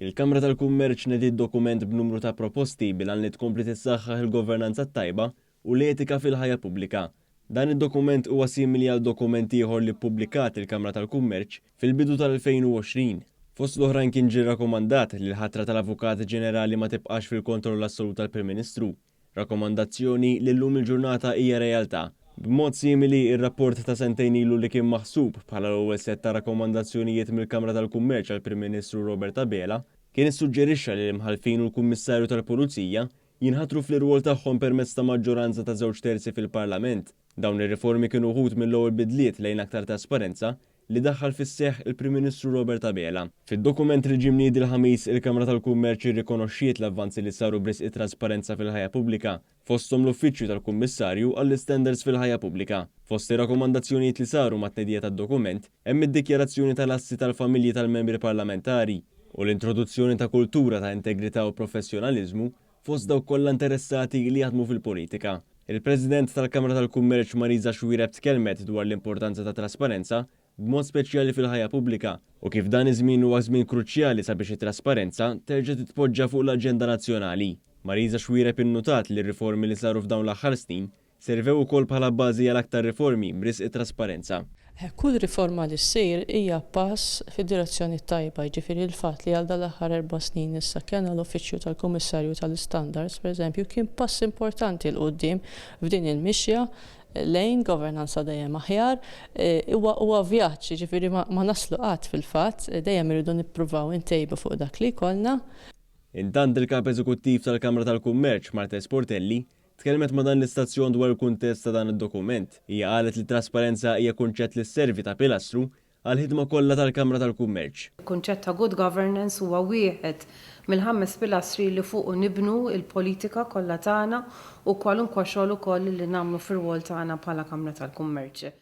Il-Kamra tal-Kummerċ nediet dokument b'numru ta' proposti bil-għan li tkompli tissaħħaħ il-governanza t-tajba u l-etika fil-ħajja pubblika. Dan id-dokument huwa simili għal dokument ieħor li ppubblikat il-Kamra tal-Kummerċ fil-bidu tal-2020. Fost l-oħrajn kien ġie rrakkomandat li l-ħatra tal-Avukat Ġenerali ma tibqax fil-kontroll assolut tal-Prim Ministru. Rakkomandazzjoni li llum il-ġurnata hija realtà. B'mod simili, ir-rapport ta' sentejn ilu li kien maħsub bħala l-ewwel sett ta' rakkomandazzjonijiet mill-Kamra tal-Kummerċ għall-Prim Ministru Robert Abela kien issuġġerixxa li l-Imħallfin u l-Kummissarju tal-Pulizija jinħatru fl-irwol tagħhom permezz ta' maġġoranza ta' żewġ terzi fil-Parlament. Dawn ir-riformi kienu wħud mill-ewwel bidliet lejn aktar trasparenza li daħħal fis-seħħ il-Prim Ministru Robert Abela. Fid-dokument li ġie mniedi l-Ħamis, il-Kamra tal-Kummerċ irrikonoxxiet l-avvanzi li saru b'risq it-trasparenza fil-ħajja pubblika, fosthom l-Uffiċċju tal-Kummissarju għall-Istandards fil-Ħajja Pubblika. Fost ir-rakkomandazzjonijiet li saru mat-tnedija tad-dokument hemm id-dikjarazzjoni tal-assi tal-familji tal-membri parlamentari u l-introduzzjoni ta' kultura ta' integrità u professjonaliżmu fost dawk kollha interessati li jaħdmu fil-politika. Il-President tal-Kamra tal-Kummerċ Marisa Xuereb tkellmet dwar l-importanza tat-trasparenza b'mod speċjali fil-ħajja pubblika u kif dan iż-żmien huwa żmien kruċjali sabiex it-trasparenza terġa' titpoġġa fuq l-aġenda nazzjonali. Marisa Xuereb innutat li r-riformi li saru f'dawn l-aħħar snin servew ukoll bħala bażi għal aktar riformi b'risq it-trasparenza. Kull riforma li ssir hija pass fid-direzzjoni t-tajba, jiġifieri l-fatt li għal dal-aħħar erba' snin issa kellna l-Uffiċċju tal-Kummissarju tal-Istandards, pereżempju, kien pass importanti 'l quddiem f'din il-mixja lejn governanza dejjem aħjar. Huwa huwa vjaġġ, jiġifieri ma naslu qatt fil-fatt, dejjem irridu nippruvaw intejbu fuq dak li jkollna. Intant il-Kap Eżekuttiv tal-Kamra tal-Kummerċ, Marthese Portelli, tkellmet ma' dan l-istazzjon dwar il-kuntest ta' dan id-dokument. Hija qalet li t-trasparenza hija kunċett li sservi ta' pilastru għall-ħidma kollha tal-Kamra tal-Kummerċ. Il-kunċett ta' good governance huwa wieħed mill-ħames pilastri li fuqu nibnu l-politika kollha tagħna u kwalunkwa xogħol ukoll li nagħmlu fir-rwol tagħna bħala Kamra tal-Kummerċ.